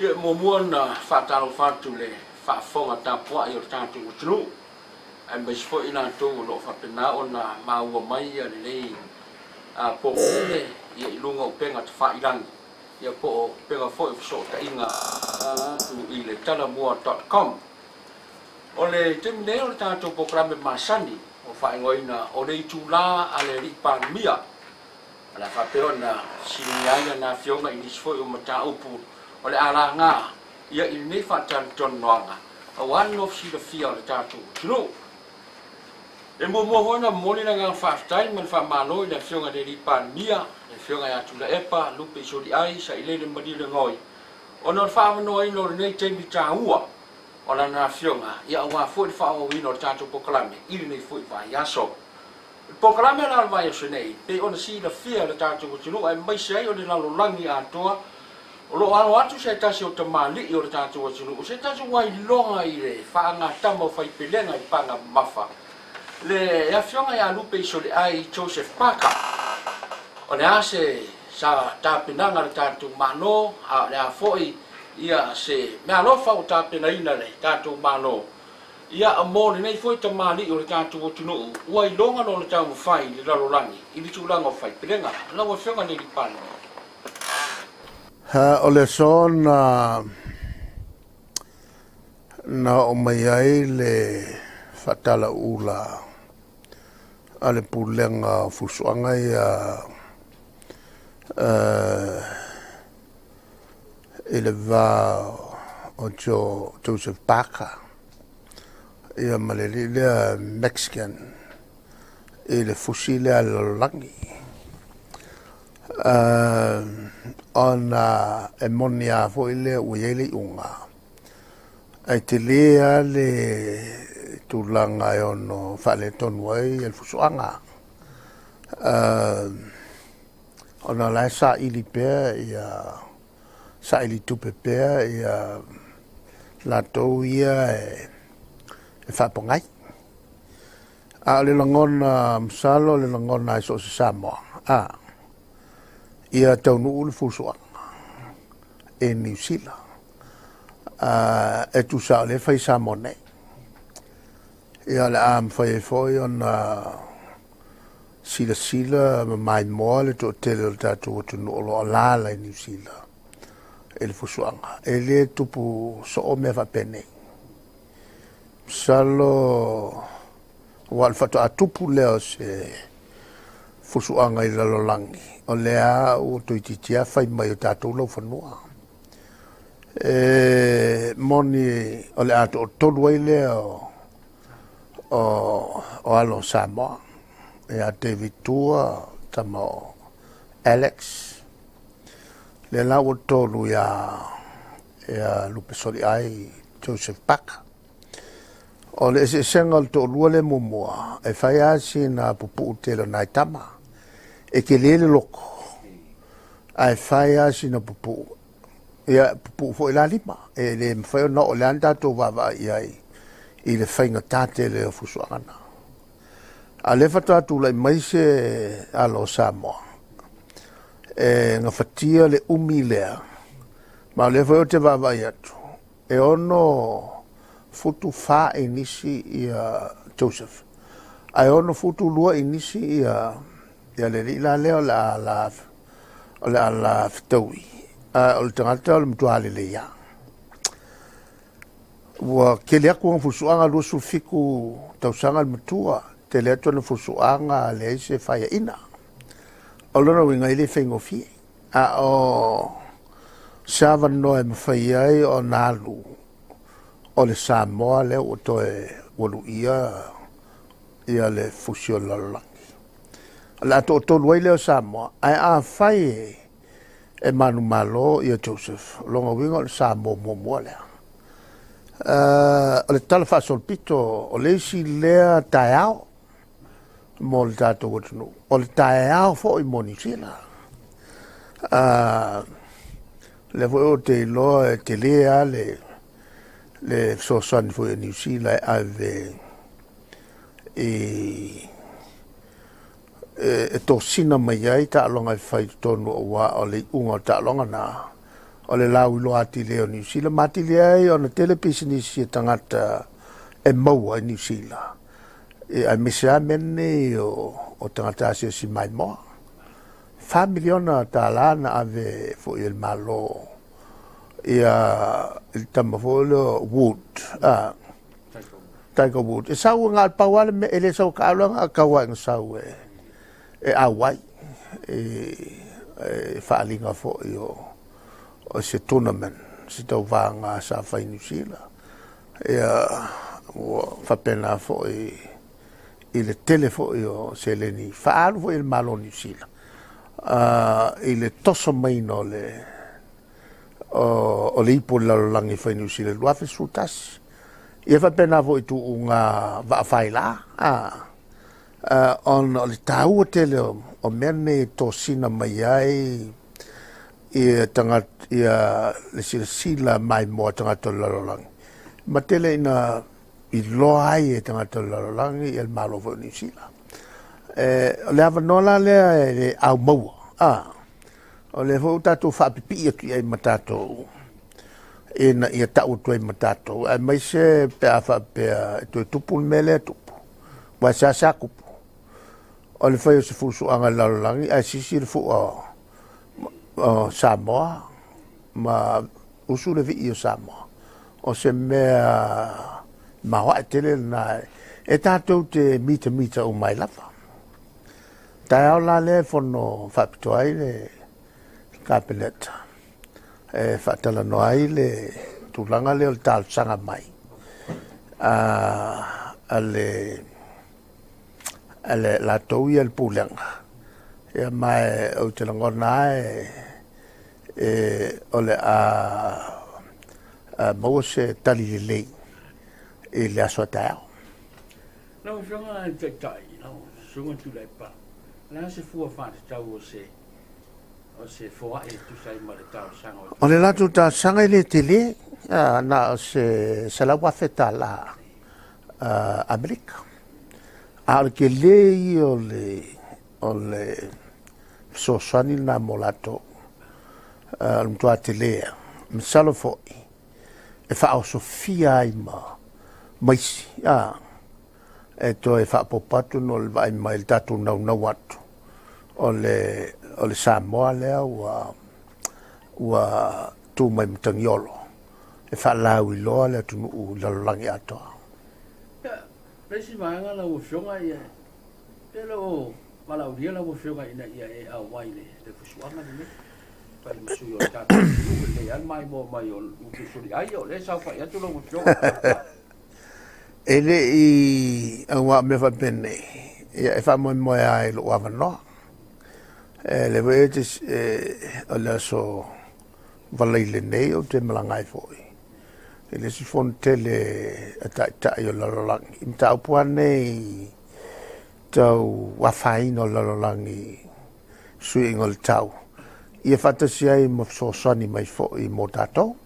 Ia, e muamua ona faatalofa atu i le faafofoga tapuai o le tatou atunuu, aemaise foi i latou o lo o faapena ona maua mai lenei polokalame i luga o upega tafailagi po o upega foi o fesootaiga e ala atu i le talamua dot com. O le taimi nei o le tatou polokalame masani ua faaigoaina o le Itula a le Alii Palemia, O le a faapea ona fesiligia ai lana Afioga i nisi foi o mataupu o le a laga ia i lenei faatalatalanoaga aua le nofo silafia o le tatou atunuu. E muamua foi ona momoli le agaga faafetai ma le faamalo i le Afioga i le Alii Palemia, le Afioga ia Tuilaepa Lupe Soliai Sailele Malielegaoi ona o le faaavanoaina o lenei taimi taua o lana Afioga ia aua foi le faaauauina o le tatou polokalame i lenei foi vaiaso. O le polokalame la o le vaiaso nei, pei ona silafia e le tatou atunuu aemaise ai o le lalolagi atoa, o lo o alo atu se tasi o tamalii o le tatou atunuu, se tasi ua iloga i le faagatama o faipelega i paga mamafa, le Afioga ia Lupe Isoleai Joseph Parker. O le a se sa tapenaga a le tatou Malo, a o le a foi ia se meaalofa ua tapenaina e le tatou Malo Ia, mo lenei foi tamalii o le tatou atunuu, ua iloga lona taumafai i le lalolagi i le tulaga o faipelega. Lau Afioga i le Alii Palemia. O le aso na na oo mai ai le faatalaula a le Pulega o Fusuaga ia i le va o Joseph Parker ia ma le alii lea Mexican i le fusi lea a le lalolagi. Ona e moni lava foi lea ua i ai le iuga, ae tele lava le tulaga e ono faaletonu ai le fusuaga. Ona o la e saili pea ia saili tupe pea ia latou ia e faapogai. A o le lagona masalo o le lagona i so o se Samoa, ia taunuu le fusuaga i Niu Sila. E tusa o lea e fai i Samoa nei. Ia o le a mafai ai foi ona silasila ma maimoa le toatele o le tatou atunuu o lo o alaala i Niu Sila i le fusuaga. E le tupu soo mea faapenei. Masalo aua o le faatoa tupu lea o se fusuaga i le lalolagi, o lea ua toeitiiti lava fai mai o tatou laufanua. E moni o le a toatolu ai lea o alo o Samoa, ia David Tua, tama o Alex, lea la ua tolu ia Lupe Soliai Joseph Parker. O le eseesega o le toalua lea muamua, e fai lava sina pupuu tele o nai tama. E tele le loto, ae fai lava sina pupuu. Ia, pupuu foi la lima. E le mafai ona oo, o le a na tatou vaavaai i ai i le faigata tele o fusuaga na. A o lea faatoa tulai mai se alo o Samoa e gafatia le umi lea, ma o lea foi ou te vaavaai atu, e 6 futu 4 inisi ia Joseph, ae 6 futu 2 inisi ia le alii la lea o le a la fetaui. A o le tagata o le matua lelei lava. Ua tele atu ona fusuaga, 27 tausaga le matua, tele atu ona fusuaga, leai se faiaina. O lona uiga e le faigofie. A o se avanoa e mafai ai ona alu o le Samoa lea ua toe ua luia ia le fusi o le lalolagi. O le a toatolu ai lea o Samoa, ae afai e manumalo ia Joseph, o lona uiga o le Samoa muamua lea. O le tala faasolopito o le isi lea taeao mo le tatou atunuu. O le taeao foi mo Niu Sila. Lea foi ou te iloa e tele lava le fesoasoani foi a Niu Sila e ave i e tosina mai ai taaloga e fai i totonu, aua o le iuga o taaloga na. o le lauiloa atili ai o Niu Sila ma atili ai ona tele pisinisi a tagata e maua i Niu Sila, aemaise lava mea nei o tagata asiasi maimoa. $4 miliona na ave foi e le Malo ia i le tama foi lea o Wood, Tiger Wood. E sau na o le pau lava le mea, e le sau e taalo na o le tau lava ina sau e auai i faaaliga foi o se tournament, se tauvaga sa fai i Niu Sila. Ia ua faapena foi i le tele foi o seleni faaalu foi e le Malo o Niu Sila i le toso maiga o le ipu o le lalolagi e fai i Niu Sila i le 2011. Ia faapena foi i tuuga vaafaila ona o le taua tele o mea nei e tosina mai ai ia tagata ia le silasila maimoa a tagata o le lalolagi ma tele ina iloa ai e tagata o le lalolagi ia le Malo foi o Niu Sila. O le avanoa la lea e le aumaua, o lea foi ua tatou faapipii atu i ai ma tatou ina ia tau atu ai ma tatou, aemaise pe a faapea e toe tupu le mea lea e tupu, aua e seasea tupu o le fai o se fusuaga i le lalolagi ae sisi le fua o Samoa ma usu le vii o Samoa. O se mea maoae tele lena e tatou te mitamita uma ai lava. Taeao la lea e fono faapitoa ai le Kapeneta e faatalanoa ai le tulaga lea o le talosaga mai a le latou ia le pulega. Ia ma ou te lagona lava o le a maua se tali lelei i le aso a taeao. Lau Afioga i le Taitai, lau Susuga Tuilaepa, o le a se fua faatatau o se foai e tusa ai ma le talosaga? O le latou talosaga e le tele, na o se $100,000 Amerika. A o le tele ia o le fesoasoani lena mo latou. O le matua tele lava. Masalo foi e faaosofia ai ma isi e toe faaopoopo atu no le vaai mai le tatou naunau atu o le Samoa lea ua tu mai matagiolo e faalauiloa le atunuu i lalolagi atoa. Ia, le isi vaega lau Afioga, ia, pe le o valaaulia lau Afioga ina ia e auai le fusuaga lenei fai ma sui o le tatou atunuu, e lelei lava le maimoa mai o Lupesoliai, o lea e saofai atu lau Afioga. E le i aua o mea faapenei, ia e faamoemoe lava i lou avanoa. E le foi o le aso Faraile nei ou te malaga ai foi i le isi fono tele a taitai o le lalolagi i mataupu lava nei tau afaina o le lalolagi, suiga o le tau, ia faatasi ai ma fesoasoani mai foi mo tatou.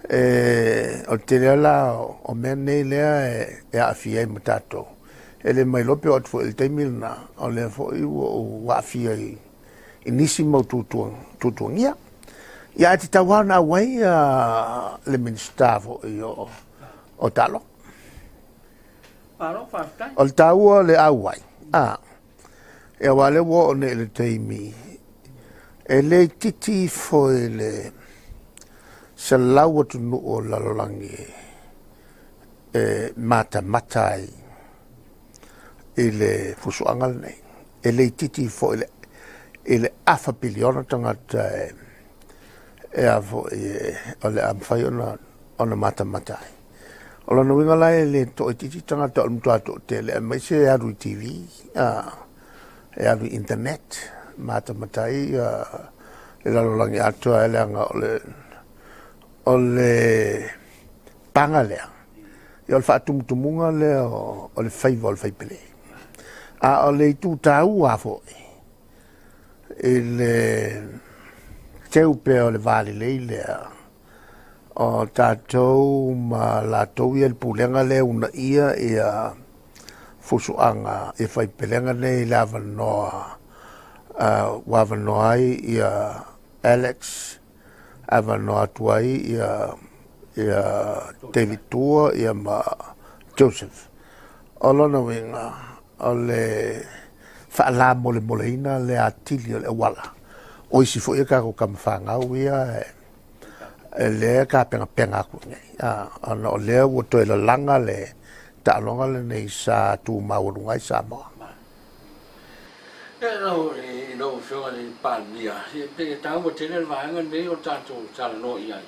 O le tele la o mea nei lea e aafia ai ma tatou. E le ma iloa pe oo atu foi i le taimi lena, o lea foi ua ou aafia i nisi mau tuatuagia. Ia ae tatau lava ona auai le Minisita foi o taaloga. Malo faafetai. O le taua o le auai, ia aua o lea ua oo nei i le taimi e le itiiti ifo i le 100 atunuu o le lalolagi e matamata ai i le fusuaga lenei. E le itiiti ifo i le 500 miliona tagata e a foi o le a mafai ona matamata ai. O lona uiga la e le toaitiiti tagata, o le matua toatele, aemaise e alu i TV, e alu i internet, matamata ai le lalolagi atoa, leaga o le paga lea, ia o le faatumutumuga lea o le faiva o le faipele. A o le itu taua foi i le teu pea o le va lelei lea o tatou ma latou ia le pulega lea uunaia ia fusuaga i faipelega nei i le avanoa ua avanoa ai ia Alex. avanoa atu ai ia ia David Tua ia ma Joseph. O lona uiga, o le faalamolemoleina lea atili o le auala. O isi foi a tatou tama fanau ia e lea e tapenapena atu nei, ona o lea ua toe lalaga le taaloga lenei sa tu maualuga ai Samoa. Ia, lau Afioga i le Palemia, e pei e taua tele le vaega lenei o le tatou talanoa i ai.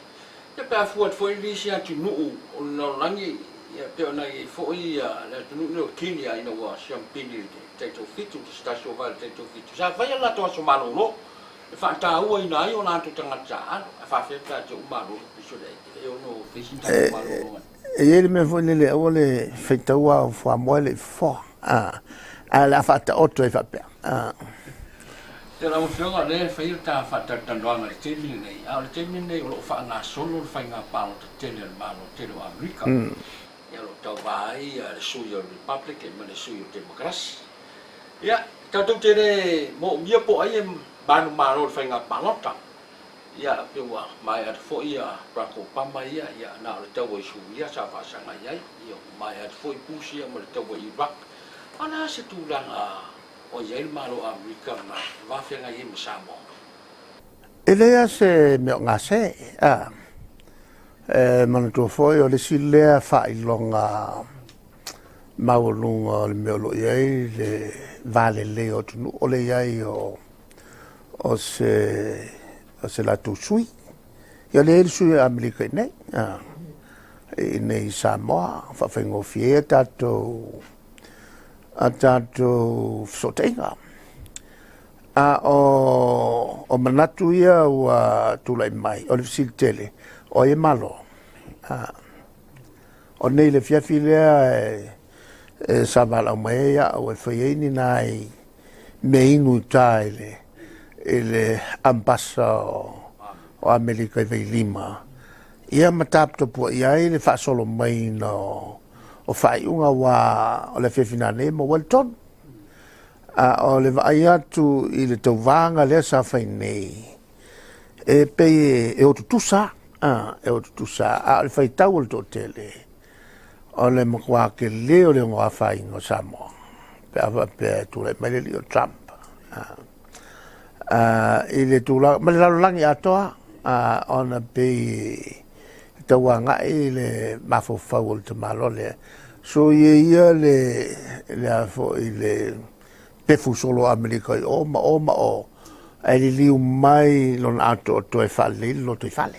Ia pe a fua atu foi i isi atunuu o le lalolagi, ia pei ona i ai foi le atunuu lenei o Kenya ina ua siamupini i le taitaufitu, i se tasi o vae o le taitaufitu, sa fai a latou aso malolo e faatauaina ai o latou tagata taaalo. Ae faafefea pe a te u malo le pisa e ono fai sina tatou malologa. E i ai le mea foi lele, aua le faitaua o fuamoa e le i fofoa, ae o le a faataoto ai faapea. Ia lau Afioga, o lea e fai le ta faatalatalanoaga i le taimi lenei, a o le taimi lenei o lo o faagasolo le faiga palota tele a le Malo tele o Amerika. Ia o lo o tauva ai le sui o le Republican ma le sui o le Temokarasi. Ia, tatou te le moomia po o ai e manumalo i le faiga palota. Ia, pei ua maea atu foi ia Barack Obama ia, ia na o le taua i Suria sa faasaga i ai. Ia ua maea atu foi Bush ia ma le taua i Iraq. A o le a se tulaga o i ai le Malo o Amerika ma le va feagai ai ma Samoa? E leai lava se mea o gase. A, e manatua foi o le isi lea faailoga maualuga o le mea o lo o i ai le va lelei o atunuu, o le i ai o se latou sui. Ia o lea e i ai le sui o Amerika i inei, i inei i Samoa, faafaigofie ai a tatou fesootaiga. A o manatu ia ua tulai mai, o le fesili tele, o ai e malo? O nei le afiafi lea e sa valaau mai ai au e fai ai ni nai mea inu i uta i le ambasa o Amerika i Vailima, ia ma taputapuai ai le faasolo maiga o faaiuga, aua o le afiafi nanei e maua ai le tonu. A o le vaai atu i le tauvaga lea sa fai nei, e pei e o tutusa, e o tutusa, a o le faitau o le toatele, o le matua tele o le ono afaina o Samoa, pe a faapea e tulai mai le alii o Trump. I le tulaga, ma le lalolagi atoa, ona pei e tau agai le mafaufau o le tamaloa lea. Soia ia le a foi le pefu solo o Amerika i o ma o ma o, ae liliu mai lona atoatoa e faalelei le lotoifale.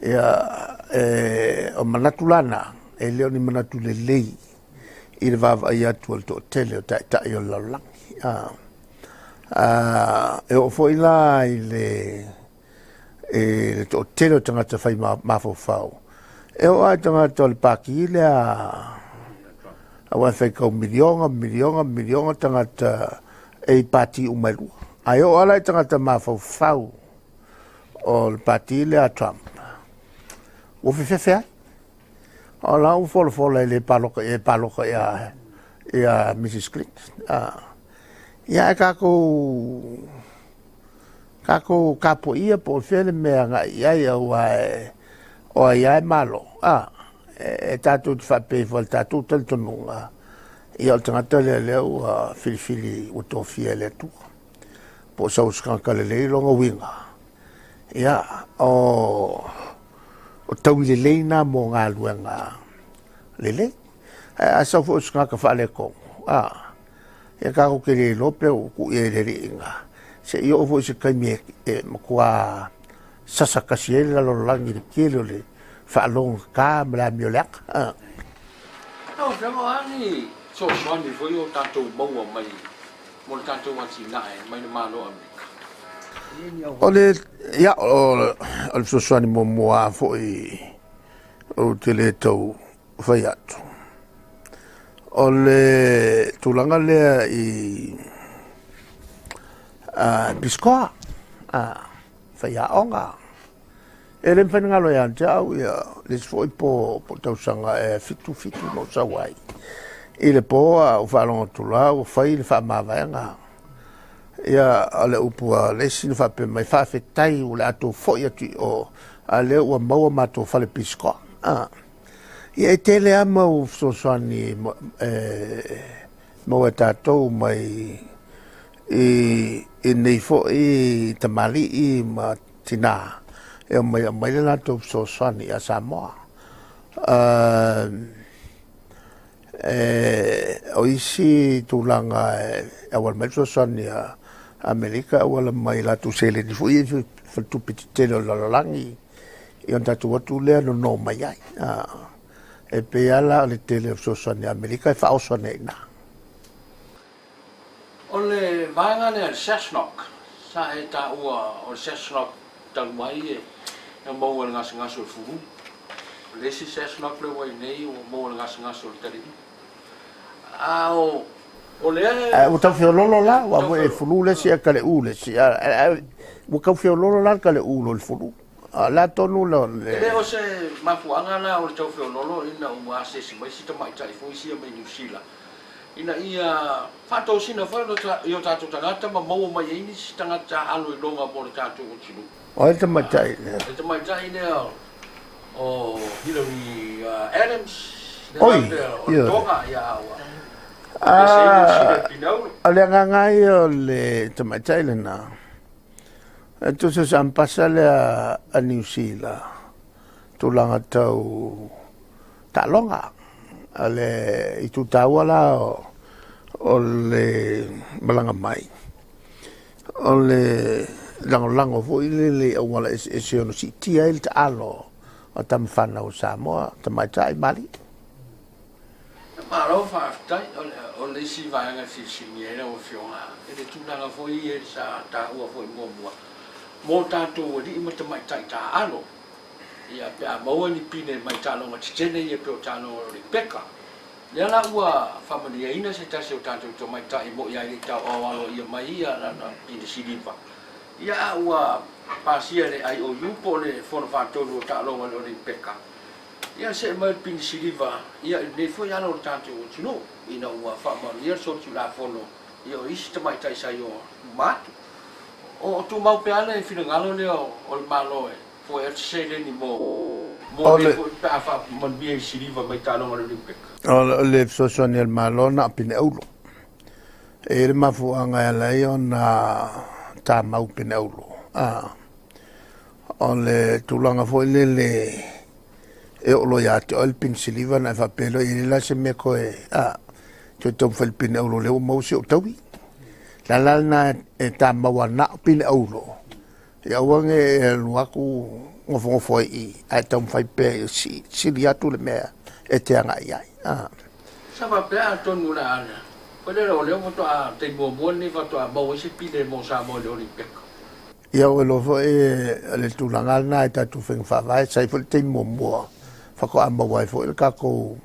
Ia, o manatu la na, e le o ni manatu lelei i le vaavaai atu a le toatele o taitai o le lalolagi. E oo foi la i le toatele o tagata fai mafaufau, e oo lava i tagata o le pati lea, aua e faitau miliona, miliona, miliona tagata e i pati uma e lua. Ae oo lava la i tagata mafaufau o le pati lea a Trump, ua fefefe ai. O la ua folafola e le paloka i ai, paloka ia Mrs Clinton. Ia ae tatou tapuaia po o fea le mea agai i ai, aua o ai lava e malo. E tatou te faapea ifo i le tatou talitonuga, ia o le tagata lea lea ua filifili ua tofia e le Atua. Po o sau se tagata lelei lona uiga, ia o taui lelei na mo galuega lelei. Ae a sau foi o se tagata faaletonu, ia tatou te le iloa pe ua tuu i ai le aliiga, se i oo foi se taimi e matua sasa tasi ai le lalolagi i le tele o le faalogogata ma le amioleaga. Lau Afioga, o a ni fesoasoani foi o tatou maua mai mo le tatou atinae mai le Malo o Amerika? O le, ia, o le fesoasoani muamua foi ou te le tau fai atu, o le tulaga lea i pisikoa, faiaoga. E le mafai ona galo ia te au ia le isi foi po tausaga e 7 7 na ou sau ai. I le po a ou faalogo atu la ua fai le faamavaega. Ia, o le upu a le isi na faapea mai, faafetai o le a tou foi atu i o, a lea ua maua matou fale pisikoa. Ah. Ia, e tele lava mau fesoasoani e maua e tatou mai i, i nei foi tamalii ma tinā e omai aumai le latou fesoasoani ia Samoa. Uh, o isi tulaga e auala mai le fesoasoani a Amerika e auala mai i latou seleni foi ia i faletupe tetele o le lalolagi, ia ona tatou o atu lea nono mai ai. E pei lava la o le tele o fesoasoani a Amerika e faaoso ane ai i ina. O le vaega lea le Cessnock, sa e taua o le Cessnock talu ai e maua i le gasegase o le fulu. O le isi Cessnock lea ua i nei ua maua i le gasegase o le talii. A o lea e... Ae ua tau feololo la, aua foi e fulu le isi ae kale'u le isi. Ae ua tau feololo la le kale'u i lo le fulu. A o le a tonu la o le... E le o se mafuaaga la o le tau feololo ina ua asiasi mai si tamaitai foi sia mai Niu Sila ina ia faatosina foi i o tatou tagata ma maua mai ai nisi tagata alo iloga mo le tatou atunuu. O ai le tamaitai lea? Le tamaitai lea o Hillary Adams, lea faapea o le Toga, ia a ua ese ai Niu Sila i Pinaulu. O le agaga ia o le tamaitai lena, e tusa o se ampasa lea a Niu Sila, tulaga tau taaloga. O le itu taua la o le malaga mai, o le lagolago foi lele i auala eseese e ono siitia ai le taalo a tama fanau a Samoa, tamaitai ma alii. Malo faafetai. O le isi vaega e fesilisili ai lau Afioga i le tulaga foi ia sa taua foi muamua mo tatou alii ma tamaitai taaalo. Ia, pe a maua ni pine mai taaloga tetele ia pei o taaloga o le peka. Lea la ua faamanuiaina se tasi o tatou tamaitai e mo'i ai le i taoao aloaia mai ia lana pine siliva. Ia a ua pasia e le IOU po o le Fono Faatonu o Taaloga o le Olimipeka, ia see mai le pine siliva ia i lenei foi ala o le tatou atunuu ina ua faamaonia le solitulafono ia o isi tamaitai sa i o uma atu. O tumau pea le finagalo lea o le Malo e Foe atu se seleni mo mo nei foi pe a faamanuia i siliva mai taaloga o le Olympic. O le fesoasoani a le Malo na o pine auro. E i ai le mafuaaga e ala ai ona tamau pine auro. O le tulaga foi lele e oo loa ia te oe le pine siliva ona e faapea loa, e leai la se mea toe, toe taumafai i le pine auro o lea ua maua si ou taui. O le ala lena e tamau ai na o pine auro. Ia aua ne i e alu atu nofonofo ai i i, ae taumafai pea ia sili atu le mea e te agai i ai. Sa faapea atonu o le a foi lele o lea faatoa taimi muamua lenei faatoa maua ai se pine mo Samoa i le Olympic. Ia ua iloa foi o le tulaga lena i tatou faiga faavae, sa i ai foi le taimi muamua faatoa maua ai foi le tatou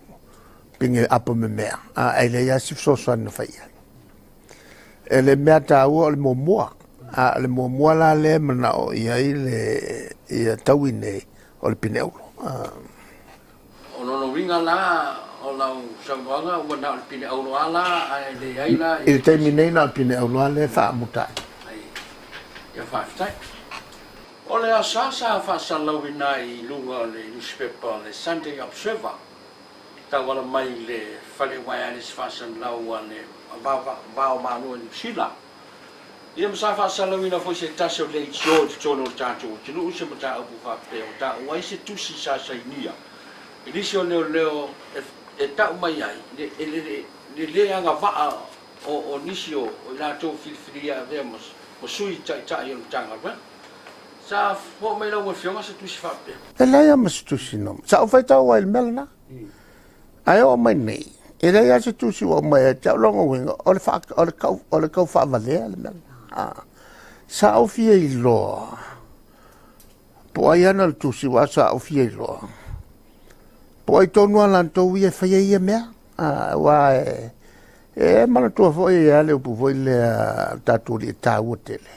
pine apamemea, ae leai lava se fesoasoani na fai i ai. E le mea taua o le muamua, a o le muamua la lea e manao i ai le ia taui nei o le pine auro. O lona uiga la o lau saunoaga ua na o le pine auro lava la ae leai la i le taimi nei na o le pine auro lava lea e faamuta ai. Ia faafetai. O le aso sa faasalalauina ai i luga o le nusipepa o le Sunday Observer tauala mai i le fale uaealesi faasalalau a le Va o Malo i Niu Sila. Ia ma sa faasalalauina foi se tasi o leitio i totonu o le tatou atunuu se mataupu faapea ua taua ai se tusi sa sainia i nisi o leoleo e tau mai ai le le agavaa o nisi o i latou filifilia e avea ma sui taitai o le Matagaluega. Sa oo mai lau Afioga se tusi faapea? E leai lava ma se tusi na. Sa ou faitau ai i le mea lena. Ae oo mai nei, e leai lava se tusi ua aumai ia te au. Lona uiga, o le, faa, o le, kau, o le kau faavalea le mea lena. Sa ou fia iloa, po o ai ana le tusi, aua sa ou fia iloa, po o ai tonu a latou ia e faia ia mea. Aua e manatua foi e a le upu foi lea a le tatou alii e taua tele.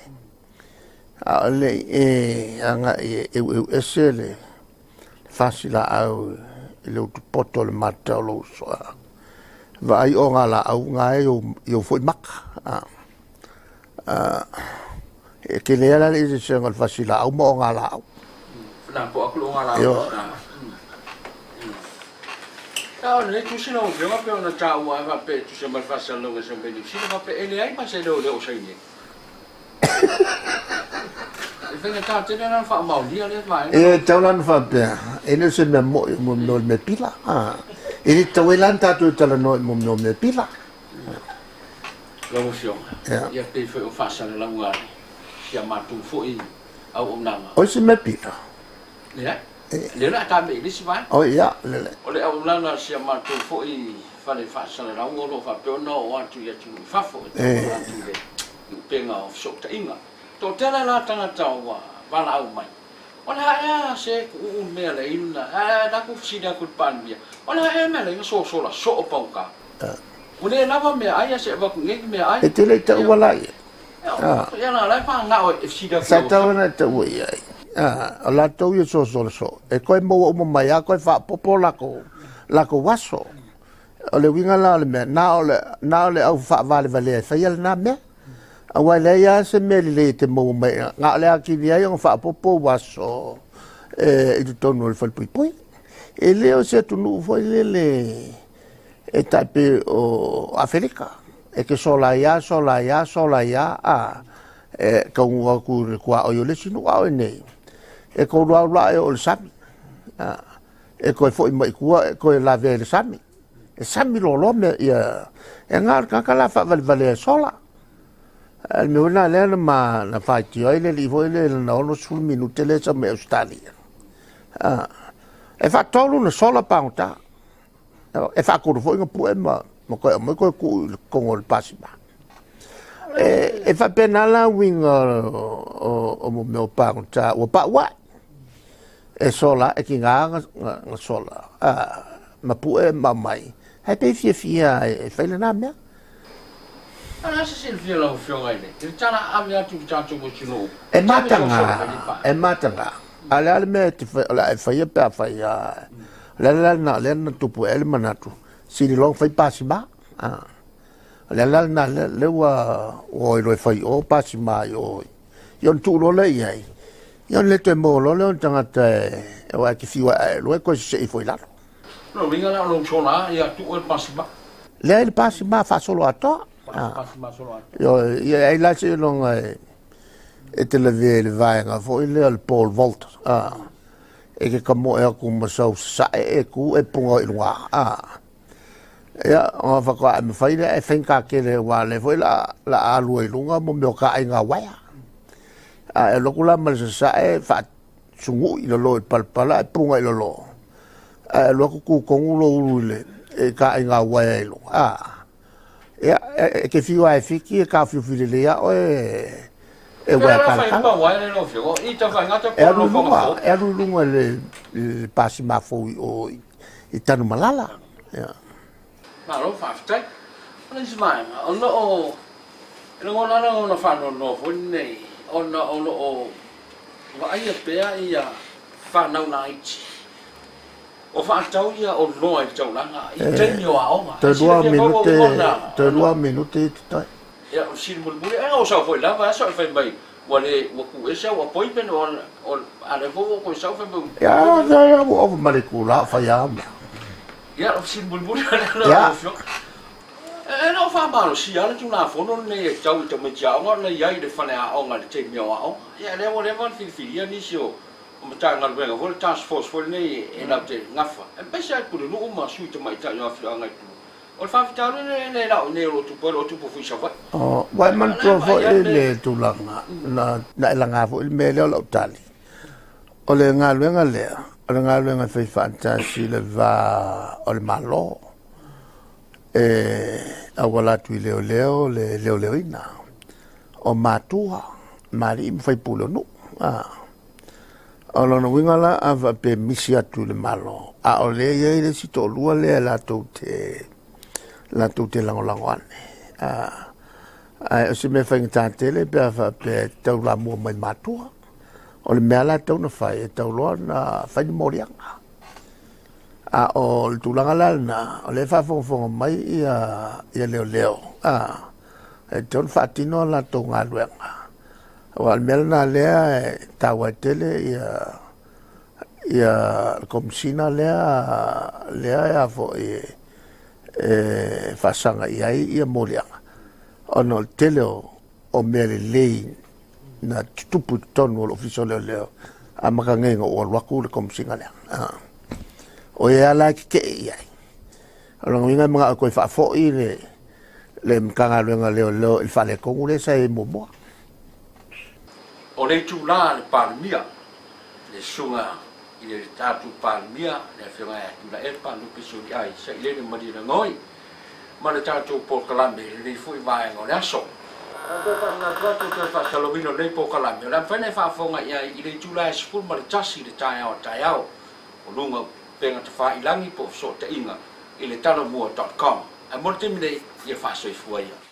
A o le i e agai e eueu ese le fasi laau i le utupoto o le mata o lou uso, vaai o ngā laau ngā e i ou foi maka. E tele lava la le eseesega o le fasilaau ma ogalaau. Na po atu le ogalaau. A o lenei tusi lau Afioga pei ona taua ai faapea e tusa ma le faasalalauga e sau mai Niu Sila faapea e leai ma se leoleo o saini ai. E faigata tele la ona faamaonia lea vaega. E tatau la ona faapea, e le o se mea moi mo mea o le mea pila. E le tatau ai la ona tatou talanoa i mea o mea pila. Lau Afioga, ia pei foi o faasalalauga a si a matou foi auaunaga. O isi mea pila? Leai. Lea o le a ta mea i le isi vaega. O ia, lele. O le auaunaga a si a matou foi fale faasalalau o lo o faapea ona oo atu i atunuu i fafo e tauala atu i le upega o fesootaiga. Toatele la tagata ua valaau mai, O le a ea se tuu mea le ina, ae la ku fesili atu i le Palemia, o le a ea mea le ina sosola soo paugata? Ua le lava meaai ae se avatu nei ni meaai. E te le i taua la ia. Ia la la e faagao e fesili atu. Sa tatau ona e taua i ai. O latou ia sosola soo, e toe maua uma mai lava toe faaopoopo latou aso. O le uiga la o le mea, na o le, na o le au faavalevalea e faia lena mea. Aua e leai lava se mea lelei e te maua mai, na o le atili ai ona faaopoopo ou aso i totonu o le falepuipui. E le o se atunuu foi lele e tai pei o Afelika, e te sola ai lava, sola ai lava, sola ai lava, a, e taunuu atu i le tuaoi o le isi nuu, a o i inei, e tolu lava ula e oo i le sami, a, e toe foi mai i tua e toe lavea i le sami. E sami loaloa mea ia, e na o le tagata la faavalevalea e sola. A o le mea foi lena lea na ma na faitio ai le alii foi lea i lana 60 minute lea e sau mai Ausetalia. A, e faatolu ona sola pagota. E faatolu foi ona pue ma toe aumai toe tuu i totonu o le pasima. E faapena la uiga o mea o pagota ua pau ae. E sola, e tiga na sola, ma pue ma aumai, ae pei e fiafia e fai lena mea. A o le a se silafia lau Afioga i le tala ave atu i le tatou atunuu? E mataga, e mataga. A o le a le mea o le a e faia pe a fai a... O le ala la lena o lea na tupu ai le manatu, sili loa ona fai pasima. O le ala la lena lea ua o ai loa e fai i o pasima i o. Ia ona tuu loa lea i ai, ia ona le toe maua loa lea o le tagata e, aua e te fiu e ae loa e toe sesee ifo i lalo. O lona uiga la o lou sola ia tuu ai le pasima. Leai le pasima faasolo atoa. Pasima faasolo atoa. Ia ai la seiloga e te lavea i le vaega foi lea o le pole vault. E te tamoe atu ma sau sasae e tu e puga i luga. Ia, ona faatoa e mafai lea e faigata tele aua o lea foi o le a alu ai i luga mea o taaiga uaea. A e alu atu la ma le sasae faasunuui i lalo i le palapala ae puga i lalo, ae alu atu tu tonu lou ulu i le taaiga uaea i luga, a, ia, e te fiu lava e fiki e taofiofi lelei lava oe e uaea talatala. E alu i luga, e alu i luga i le pasima fou i o i Tanumalala. Ia. Malo faafetai. O le isi vaega, o lo o e lagona lava lagona faanoanoa foi lenei ona o lo o vaaia pea ia fanau laiti o faatau ia oloa i le taulaga i taimi o aoga. Toe lua minute, toe lua minute i te tai. Ia, o le fesili mulimuli, e oo sau foi lava, ae so o fai mai Ua le, ua tuu ese au appointment o, o, a lea foi ua ou toe sau fai mai. Ia, ia, ua ova ma le itula o fai lava mea. Ia, o fesili mulimuli lea lau Afioga. E le o faamalosia lava le Tulafono lenei e tatau i tamaiti aoga ona i ai i le faleaoga i le taimi o aoga. Ia, lea ua leva ona filifilia nisi o Matagaluega foi, le task force foi lenei e latou te gafa, aemaise lava i pulenuu ma sui tamaitai o afioaga i tua. O le faafitauli lenei e lau i inei o lo o tupu ai, o lo o tupu foi i Savaii. Ua e manatua foi le tulaga na e laga foi le mea lea o lau tali. O le galuega lea, o le galuega e fai faatasi i le va o le Malo e auala atu i leoleo le leoleoina o matua ma alii ma faipule o nuu. O lona uiga la, a faapea e misi atu i le Malo, a o lea e i ai le isi toalua lea latou te, latou te lagolago ane. Ae o se mea faigata tele pe a faapea e taulamua mai matua. O le mea la e tatau ona fai, e tatau loa ona fai ni moliaga. A o le tulaga la lena, o lea e faafogafoga mai ia leoleo, a. E tatau ona faatino a latou galuega. Aua o le mea lena lea e taua ai tele ia ia le Komesina lea lea e a foi e faasaga i ai ia moliaga ona o le tele o mea lelei na tutupu i totonu o le Ofisa o Leoleo amata nei ina ou alu atu le Komesina lea. O ia la e tetee i ai. O lona uiga e manao e toe faafoi le le Matagaluega o Leoleo i le faaletonu lea sa i ai muamua. O le itula a le Palemia, le Susuga i le tatou Palemia, le Afioga ia Tuilaepa Lupe Soliai Sailele Malielegaoi, ma le tatou polokalame i lenei foi vaega o le aso. E toe faamanatu atu, le toe faasalalauina o lenei polokalame, o le a mafai ona e faafofoga i ai i le itula e 11 i le taeao a taeao, o luga o upega tafailagi po o fesootaiga i le talomua dot com. Ae mo le taimi nei, ia faasoifua ia.